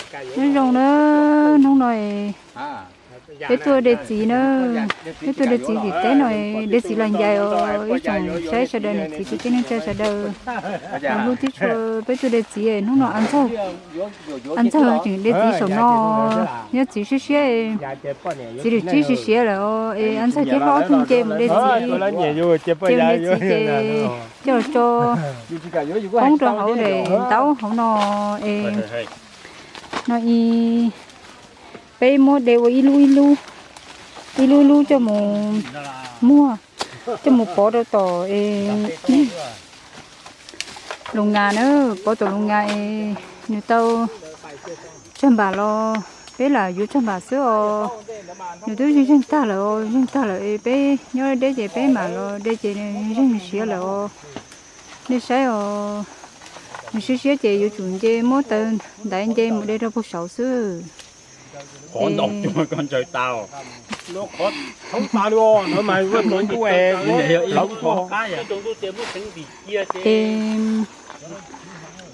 Nyob zoo na, hnub no peb tuaj de txiv na, peb tuaj de txiv tim teb no, de txiv los ncaim os ib tsoom saib sawv daws niam txiv kwv tij neej tsa sawv daws, hlub tib tshua. Peb tuaj de txiv hnub no a ntxaug, a ntxaug tseem de txiv saum no, nyob txiv siab siab, txiv lwm tsib siab siab lawm os, es a ntxaug thiab hlob tug nce mus de txiv, ces mus de txiv ces coj los tso poob rau hauv daim ntaub hauv no es no, peb muab de ua ib lub ib lub, ib lub ib lub coj mus muag, coj mus pov rau tom Loos Ngas na, pov tom Loos Ngas es nws tau tsawg npam los peb lam yuav tsawg npam xwb os. Nws twb zeeg zeeg tag lawm os, zeeg tag lawm es peb nyob deb ces peb mam los de ces nws zeeg siav lawm os. Nej saib os, nws siab siab ces yuav tsum nce muab taw ntaiv nce mus de rau puag saud xwb. Es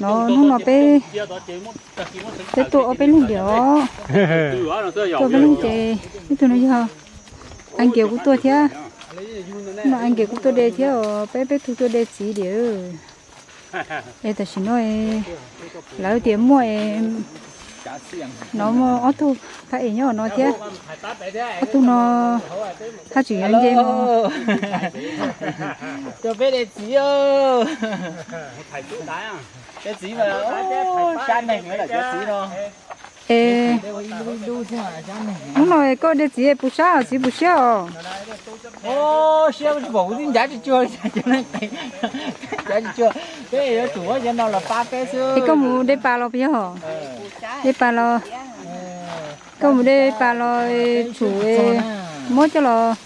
no hnub no peb, peb tuaj ob peb leeg diam os. Tuaj ob peb leeg ces ib tug no yog Ankis kuj tuaj thiab, no Ankis kuj tuaj de thiab os, peb peb tug tuaj de txiv diam. Es tam sim no lawv tias muaj no muaj ob tug phab es nyob no thiab, ob tug no haj tseem yuav nce mus. Peb de txiv, de txiv mas sab neeg lawm cov txiv no. Es hnub no koj de txiv puas sab, txiv puas siab os? Siab tsis pom kuv twb ncav tsis tsuag li, ncav tsis tsuag. Peb yuav tsum muab cov no los pab peb xwb. Es koj mus de pas los puas yog? De pas los, koj mus de pas los tsum muab coj los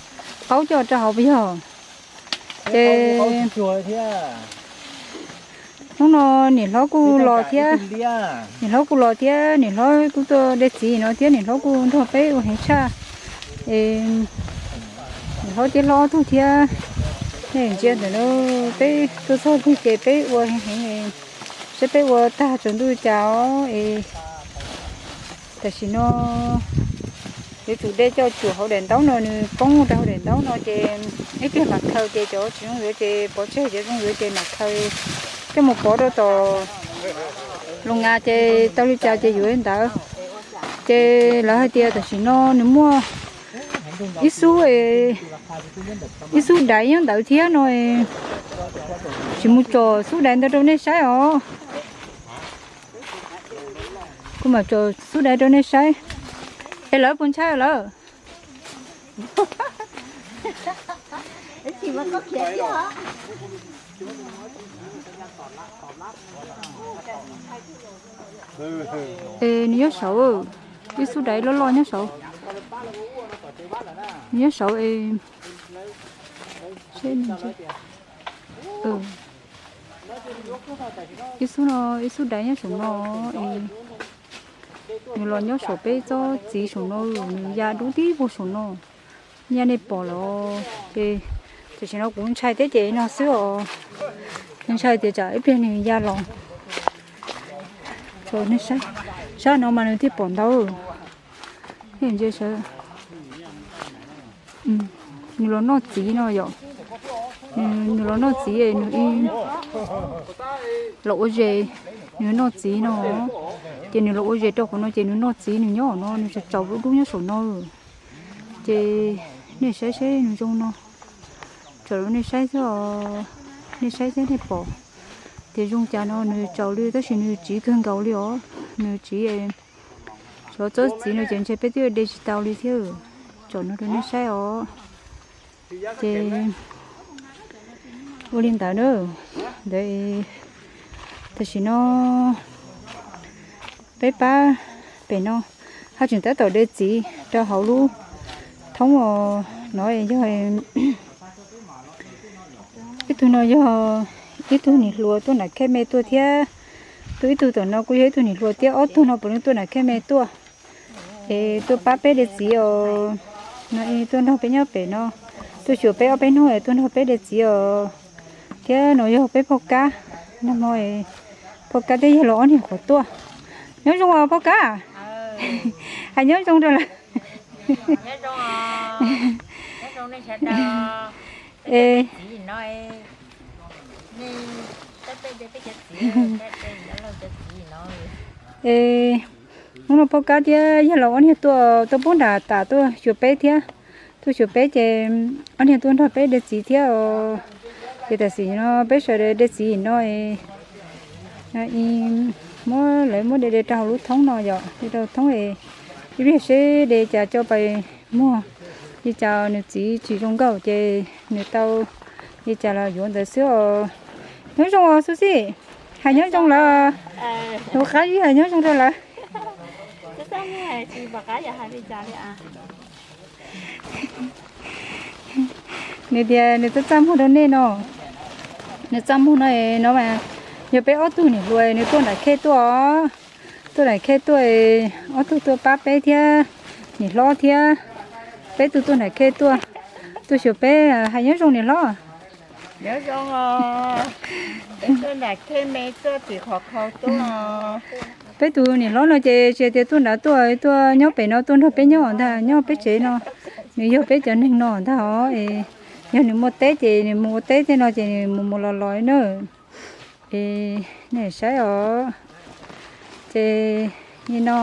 qaub coj rau hauv puas yog? Ces hnub no niam hlob kuj los thiab, niam hlob kuj los thiab, niam hlob kuj tuaj de txiv no thiab, niam hlob kuj nrog peb ua heev tshaj. Es niam hlob thiab hlob ob tug thiab, nej ntsia ntawm no, peb tuaj txog twg ces peb ua heev heev, saib peb ua tag tsaus ntuj cas os. Es tam sim no yuav tsum de coj tsuam hauv daim ntaub no, nws poob rau hauv daim ntaub no ces ib pliag mam khaws ces cov tsis zoo yuav ces pov tseg, cov zoo yuav ces mam khaws coj mus pov rau tom Loos Ngas ces tau li cas ces yuav li ntawd. Ces lawv hais tias tam sim no nws muaj ib xub, ib xub daiv nyob ntawd thiab no, tsis mus tsom xub daiv ntawd rau nej saib os. Kuv mam tsom xub daiv rau nej saib. Es lawv puas ntshai lawm? Es nws nyob saud, ib xub daiv loj loj nyob saud. Nws nyob saud es, ib xub no, ib xub daiv nyob saum no es nws los nyob saum peb tsob txiv saum no, nws ya dub tib puag saum no. Ya nej pom los ces tam sim no kuv ntshai thiab ces no xwb os. Ntshai tias tsam ib pliag nws ya los. Sab no mas nws thiaj pom ntau. Nws los noj txiv no yom. Nws los noj txiv, nws los ua zes, nws noj txiv no. Ces nws los ua zes rau qhov no ces nws noj txiv, nws nyob no, nws tsaus tsaus dub dub nyob saum no. Ces nej saib seb nws zoo no, tsom rau nej saib xwb os. Nej saib thiab nej pom tias zoo cas no, nws tsaus li tab sis nws tsiv kawg nkaus li os. Nws tsiv, cov tsob txiv no ces ntshe peb twb de tsis tau li thiab. Tsom no rau nej saib os. Ces ua li ntawd na, ntawd tam sim no peb pab pem no haj tseem tab tom de txiv rau hauv lub thoob os. No yog ib tug no yog ib tug niam hluas tuaj nram khej me tuaj thiab. Tus ib tug tom no kuj yog ib tug niam hluas thiab, ob tug no puav leej tuaj nram khej me tuaj. Es tuaj pab peb de txiv os. No es tuaj nrog peb nyob pem no, tuaj xyuas peb ob peb hnub es tuaj nrog peb de txiv os. Thiab no yog peb phauj Kab, nag hmo phauj Kab thiab yawg los ob niag qhuav tuaj. Nyob zoo os Paj Kab. Hais nyob zoo rau lawv. Hnub no Paj Kab thiab yawg laus ob niag tuaj, tuaj pub nram tas tuaj xyuas peb thiab. Tuaj xyuas peb ces ob niag tuaj nrog peb de txiv thiab os. Ces tam sim no peb sawv daws de txiv no, muab lawv muab de de rau hauv lub thoob no yom, de rau thoob es ib pliag seb de cas coj pais muag, li cas nws txiv tsis zoo nkauj ces nws tau li cas los yuav ntawd xwb os. Nyob zoo os Xub Xij, hais nyob zoo lawv, tus qab zib hais nyob zoo rau lawv. Nws tias nws txaj txaj muag rau nej no, nws txaj muag no no mas yog peb ob tug niam hluas nws tuaj nram khej tuaj, tuaj nram khej tuaj, ob tug tuaj pab peb thiab, niam hlob thiab, peb tug tuaj nram khej tuaj, tuaj xyuas peb, hais nyob zoo niam hlob. Nyob zoo os, peb tuaj nram khej me tuaj tim qhov khau tuaj. Peb tus niam hlob no ces tsis hais tias tuaj nrad tuaj, tuaj nyob pem no tuaj nrog peb nyob ntag, nyob peb tsev no. Nws yog peb cov neeg no ntag os. Yog nws muaj teb ces nws mus ua teb tej no ces nws mus mus los los na. Es nej saib os. Ces nim no,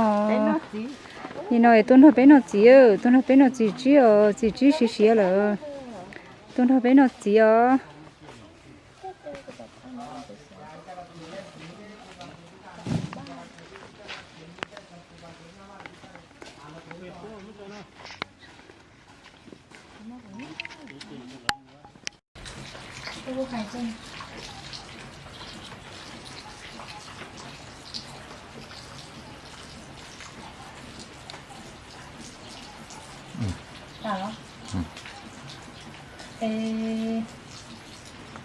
nim no es tuaj nrog peb noj txiv, tuaj nrog peb noj txiv tsib os, txiv tsib siav siav lawm. Tuaj nrog peb noj txiv os.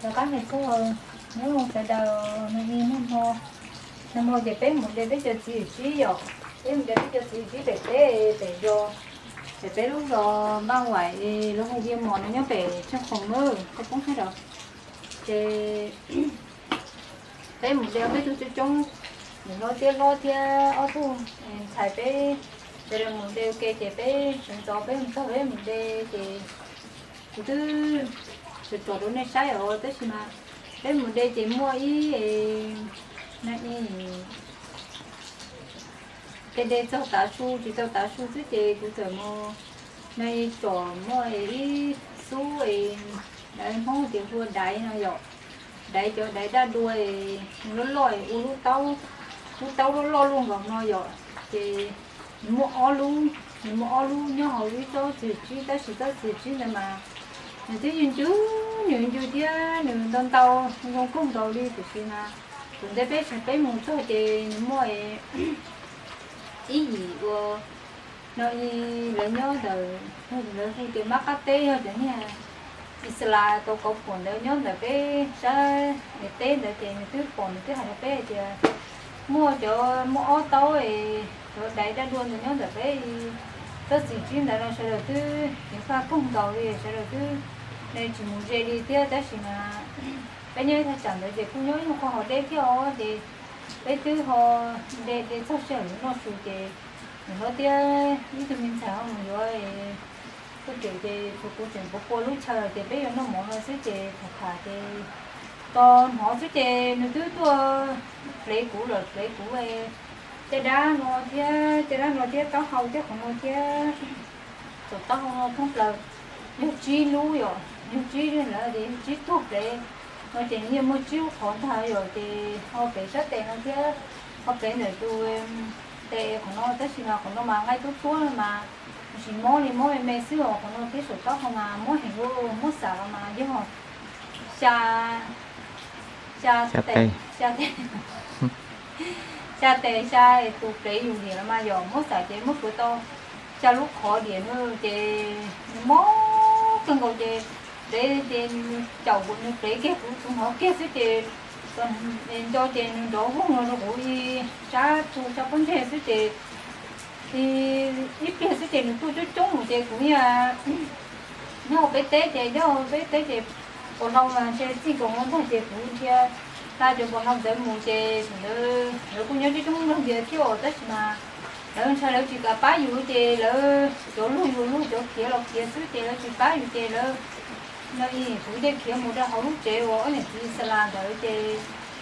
Los qab hais txog nyob zoo sawv daws, nag hmo, nag hmo ces peb mus de peb cov txiv tsib yom, peb mus de peb cov txiv tsib pem teb pem zos, pem peb lub zos Npaj Vaim, lub hu Viaj Mos no nyob pem Tsheej Khoom na, koj poob thiab rau. Ces peb mus de peb tug coob coob, niam hlob thiab hlob thiab ob tug ntxhais peb sawv daws mus de ua ke ces peb sawv ntxov peb mus txog peb mus de ces kuv twb tsom tsom rau nej saib os, tab sis mas peb mus de ces muaj ib, no ib, de de txog tav su tsis tau tav su xwb ces kuv txawm mus, no ib tsom muaj ib xub, lawv Hmoob tias hu ua daiv no yom, daiv cov daiv daj dua, loj loj ua lub taub, lub taub loj loj luaj nkaus no yom, ces nws muaj ob lub, nws muaj ob lub nyob hauv ib tsob txiv tsib, tab sis tsob txiv tsib ntawd mas nws twb ncw ncw, nws ncw thiab nws ntau ntau zoo nkauj nkaus li, tiam sis mas tus ntej peb sawv peb mus txog ces nws muaj ib yim ua, no lawv nyob ntawm, lawv hu tias mab qab teb, yog cov niag Islas tau kauv phuam ntawd nyob ntawm peb sab teb ntawd ces nws twb pom, nws twb hais rau peb hais tias muaj cov, muaj ob taub, cov daiv daj dua ntawd nyob ntawm peb tsob txiv tsib ntawd no sawv daws twb ceev faj kawg nkaus li, sawv daws twb tsis mus ze li thiab, tab sis mas peb nyob ib thaj tsam ntawd ces kuj nyob ib qho hav deb thiab os, ces peb twb ho de de txog sij hawm yuav noj su ces niam hlob thiab ib tug me ntxhais ho mus yuav tuaj ces tshuav kuv tseem pua pua lub chaw ces peb yuav noj mov no xwb ces tham tham ces tos hnov xwb ces nws twb tuaj plev kuv lawm, plev kuv caj dab no thiab, caj dab no thiab taub hau thiab qhov no thiab, tom taub hau no thoob plaws yog tsib lub yom, yog tsib lub lawm ces yog tsib tug plev no ces nws yeej muaj tsib lub qhov ntag yom, ces ho plev sab tes no thiab, ho plev ntawm tus tes qhov no, tab sis mas qhov no mas nqaij tuab tuab mas tsis mob li, mob me me xwb os, qhov no thiab saum taub hau mas mob heev li, muab xam los mas yog xya, xya tes, xya tes, xya tes xya tus plev yus diam los mas yog muab xam ces muab kuav tau xya lub qhov diam no ces nws mob kawg nkaus ces plev ces nws caum kuv, nws plev kiag kuv, kuv hnov kiag xwb ces nco ces nws nrov voog los rau kuv ib sab tug sab pob ntseg xwb ces ib pliag xwb ces nws tuaj coob coob mus ces kuv nyob hauv peb teb ces, nyob hauv peb teb ces ua hlau mas ntshe txij nkaus no ntag ces kuv thiaj xa cov pos hlau ntawd mus ces thaum ntawd lawv kuj nyob coob coob leej ntawd thiab os, tab sis mas lawv ntshai lawv tsis kam pab yus ces lawv cov luag yus luag, cov khiav los khiav xwb ces lawv tsis pab yus ces lawv, no, kuv thiaj khiav mus rau hauv lub tsev uas ob niam txiv xa las ntawd ces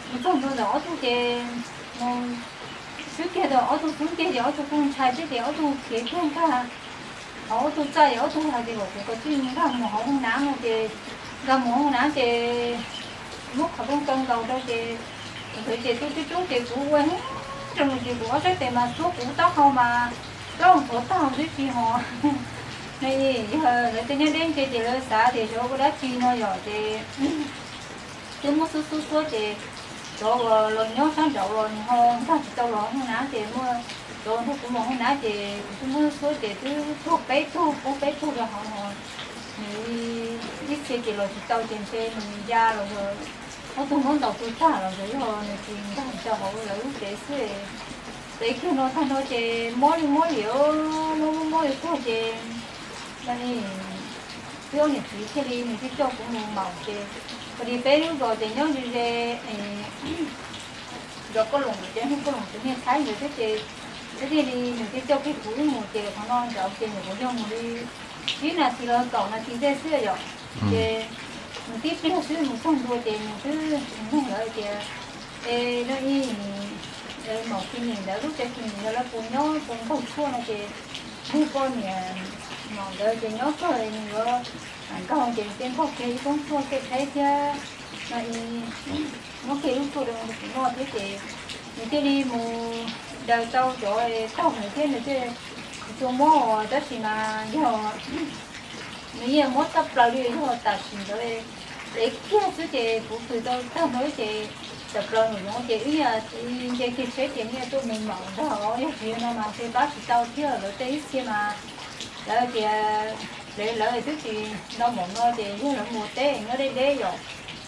mus txog ntua ntawm ob tug ces mus xub kiag ntawm ob tug xub ntiag ces ob tug kuj ntshai thiab ces ob tug khiav kiag nkag hauv ob tug txaj ces ob tug hais tias kom kuv tij nkag mus hauv hoob nav no ces nkag mus hoob nav ces muab qhov rooj kaw nkaus rau ces, ntawd ces tub tub tub ces kuv ua rau nws ces kuv ob sab tes mas xuab kuv taub hau mas plaub ntxhov tag xwb tsis ho. No yog lawv tej nyob deb ntse ces lawv xav tias xyov ua dab tsi no yom ces twb muab xuab xuab xuab ces cov uas los nyob sab nraud los nws ho nkag tsis tau los hoob nav ces muaj cov nrog kuv mus hoob nav ces kuv twb muab xuab ces twb tuag peb tug, poob peb tug rau hauv no. Nws ib txhia ces los tsis tau ces ntshe nws ya los yog ob tug muab ntaus tuag tag los yog nws tsis nkag tsis tau hauv lawv lub tsev xwb. Ces kiag no tag no ces mob li mob li, mob mob mob li tuag ces, no, twb ob niam txiv thiaj li nws thiaj coj kuv mus maum ces, ua li peb lub zos ces nyob ze ze zos Koj Loos, ces Koj Loos tus niag Thaib ntawd thiab ces peb thiaj li nws thiaj coj kiag kuv wb mus ces qhov no nraud ces nyuam qhuav yog mus li tsib nas this los kaum nas this ntej xwb yom. Ces mus tib pliag xwb mus txog ntua ces nws twb nug lawv tias, es no ib, maum Kis Nim ntawd lub tsev Kis Nim ntawd lawv puas nyob puas nkaug tshuaj no ces nug poj niam maum ntawd ces nyob kawg nws yuav nkaug ces thiaj nkaug kiag ib koob tshuaj tej qheb thiab, no, muab kiag lub tshuaj rau kuv noj thiab ces nws thiaj li mus daws tau cov taug ntawd thiab nws thiaj tsis tshua mob os, tab sis mas yog nws yeej mob tshaj plaws li yog tam sim ntawd plev kiag xwb ces kuv kws tau tag nrho ces tawm plaws nraum zoov ces wb yeej nce kiag tsheb ces yeej tuaj mus maum ntag os, yog tsis yog no mas ntshe pab tsis tau thiab lawv tej ib txhia mas lawv tias plev lawv twb tsis nto npaum no ces yog lawv mus teb nyob deb deb yom,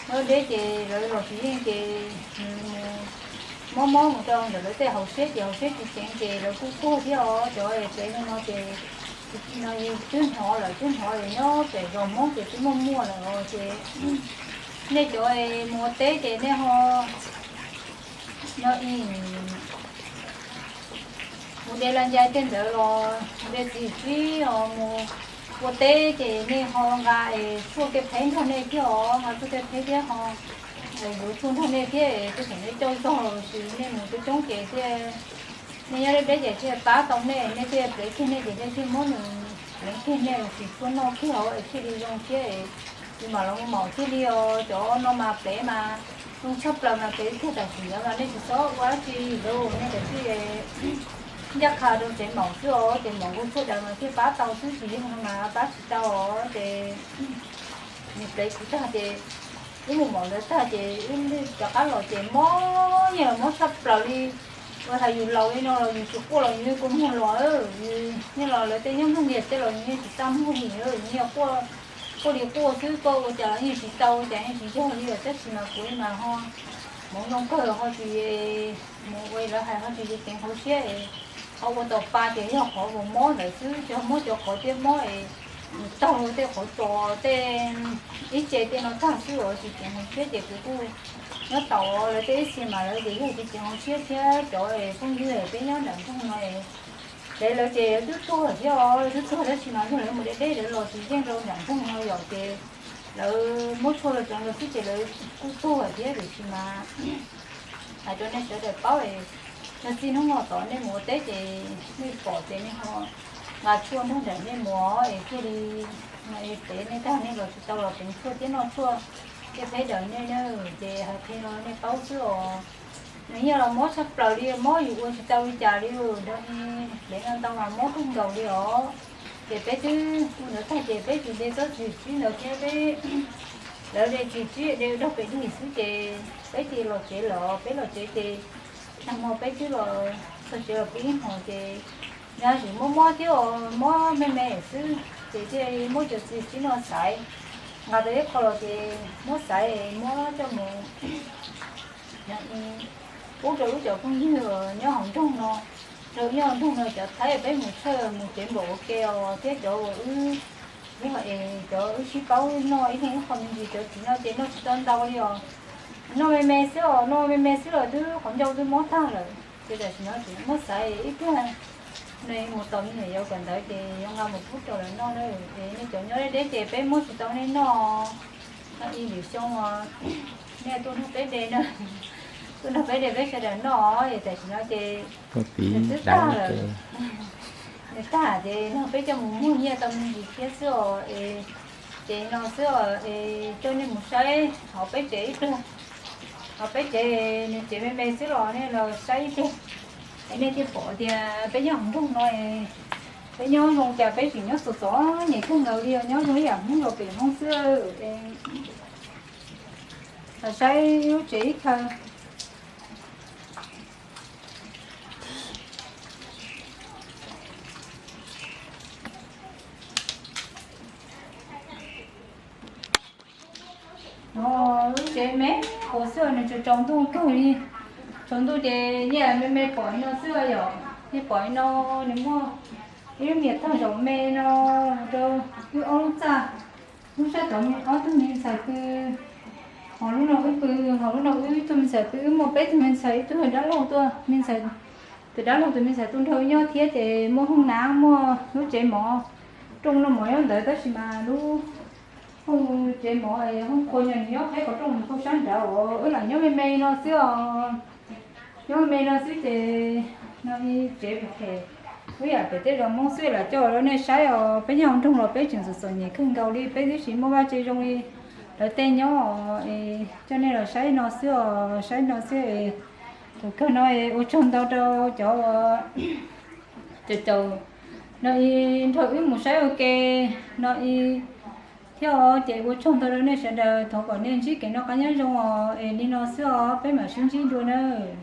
nyob deb ces lawv los tsis yeej ces nws mus mob mob mus rau ntawm lawv tej hauv siab ces hauv siab tsis ceev ces lawv kuj tuag thiab os. Cov plev no ces no twb hnov lawm, twb hnov nyob pem zos Hmoob ces twb muaj muaj lawm os ces nej cov mus ua teb ces nej ho no mus de las ncais tej ntawd los mus de txiv tsib os, mus ua teb ces nej ho nqa es tshuaj tej qheb nrog nej thiab os, nqa tshuaj tej qheb thiab ho yuav tshuaj nrog nej thiab, tej thaum nej coj zog los sis nej mus coob coob ces thiaj, nej nyob deb deb ces thiaj pab tau nej, nej thiaj plev kiag nej ces nej thiaj muab nws plev kiag nej los sis tshuaj noj kiag hauv es thiaj li zoo thiab. Ces mam los mus maum thiaj li os, cov no mas plev mas zoo tshaj plaws mas plev kiag tam sim ntawd mas nej tsis txhob ua dab tsi lawm, nej kav tsij ncaj qha rau tsev maum xwb os, ces maum nkaug tshuaj daws mas thiaj pab tau xwb, tsis yog no mas pab tsis tau os. Ces nws plev kuv tag ces wb mus maum ntawd tag ces wb rov qab los ces mob, yeej los mob tshaj plaws li. Ua hais yus laus li no los yus tsis quaj los yus yeej kua muag los, yus yeej los lawv tej nyob nkeeg ntiag tej los yus yeej tsis txaj muag li, yus yeej quaj, quaj li quaj xwb, koj ua cas los yeej tsis tau, ua cas yeej tsis yog li os, tab sis mas kuv mas ho hmoov zoo kawg ho tsis mus ua lawv hais ho tsis ceev hauv siab es ho ua tau pa ces yog qhov uas mob ntawd xwb, tsis mob cov qhov thiab mob es mus taug tej qhov tsos tej ib ce tej no tag xwb os, tsis ceev hauv siab ces kuv kuj nyob tau. Lawv tej ib txhia mas lawv ces yog tsis ceev hauv siab thiab cov phooj ywg peb nyob nram nroog no es lawv ces lawv twb tuag thiab os, lawv twb tuag tab sis mas yog lawv mus deb deb lawv los tsis yeej rau nram nroog no yom ces lawv muab tshuaj los tso ntawd xwb ces lawv kuj tuag thiab, tiam sis mas hais rau nej sawv daws paub es, yog txij hnub no tod nej mus ua teb ces nej pom ces nej ho nqa tshuaj nrog nraim nej mus es thiaj li plev nej tag nej los tsis tau los pleev tshuaj thiab noj tshuaj thiab peb daws nej na. Ces hais qhia rau nej paub xwb os. Nws yeej los mob tshaj plaws li, mob yus ua tsis tau li cas li, nrog plev no ntau mas mob kawg nkaus li os. Ces peb twb ua ntawd tag ces peb tsis de txoj txiv tsib ntawd thiab, peb lawv de txiv tsib de rau pem dig xwb ces peb thiaj los tsev lawm. Peb los tsev ces nag hmo peb twb los txog tsev los pib ib hmos ces nws sim mob mob thiab os, mob me me xwb ces thiaj muab cov txiv tsib no xaiv, nqa tau ib qho los ces muab xaiv muab coj mus pub rau wb cov phooj ywg nyob hauv nroog no. Rau nyob hauv nroog no cov Thaib peb mus tshawj mus tsev npaum ua ke os, thiab cov uas wb, yog es cov wb sib paub noj ib leeg ib qho me ntsis, cov txiv no ces noj tsis tau ntau li os. Noj me me xwb os, noj me me xwb los twb qhov ncauj twb mob tag lawm. Ces tam sim no tseem muab xaiv ib pliag, nws mus tos me nyuam yaus kawm ntawv ces yuav nqa mus pub rau lawv noj na. Es nej cov nyob deb deb ces peb muab tsis tau nej noj. Noj ib lwm xyoo os, nej tuaj nrog peb de na, tuaj nrog peb de peb sawv daws noj. Es tam sim no ces nws twb tag lawm, nws tag ces no peb coj mus muag nyiaj tau me ntsis thiab xwb os. Es ces no xwb os, es coj nej mus saib hauv peb tsev ib pliag. Hauv peb tsev, nws tsev me me xwb los nej los saib ib pliag, es nej thiaj pom tias peb nyob hauv nroog no, peb nyob zoo cas peb tseem nyob txom txom nyem kawg nkaus li, nyob zoo ib yam Hmoob los pem Hmoob xwb. Los saib lub tsev ib chaw. No lub tsev me puas xwb, nws tsaus ntuj kawg li. Tsaus ntuj ces nyias me me pom no xwb yom. Nyias pom no, nws muaj ib lub niam tag zaum me no rau wb ob lub txaj. Lub sab tod ob tug me ntxhais pw, ho lub no wb pw, ho lub no wb tug me ntxhais pw. Wb muaj peb tug me ntxhais, ib tug dab laug tuaj, me ntxhais, tus dab laug tus me ntxhais tuaj nrog wb nyob thiab. Ces muaj hoob nav, muaj lub tsev mov, rooj no mov nyob ntawd tab sis mas lub hoob tsev mov, hoob qhua no nws nyob qhib qhov rooj mus rau sab nrad uas wb lam nyob me me no xwb os. Nyob me me no xwb ces no tsev phem phem, ib yam pem tej zos Hmoob xwb. Lam coj rau nej saib os, peb nyob hauv nroog los peb tseem txom txom nyem kawg nkaus li, peb twb tsis muaj vaj tse zoo li lawv tej nyob os. Es coj nej los saib no xwb os, saib no xwb. Thaum kawg no ua tsaug ntau rau cov uas caum caum no nrog wb mus saib ua ke no thiab os. Ces ua tsaug ntau rau nej sawv daws, thov kom nej ntsib kev noj qab nyob zoo os. Es li no xwb os, peb mam sib ntsib dua nawb.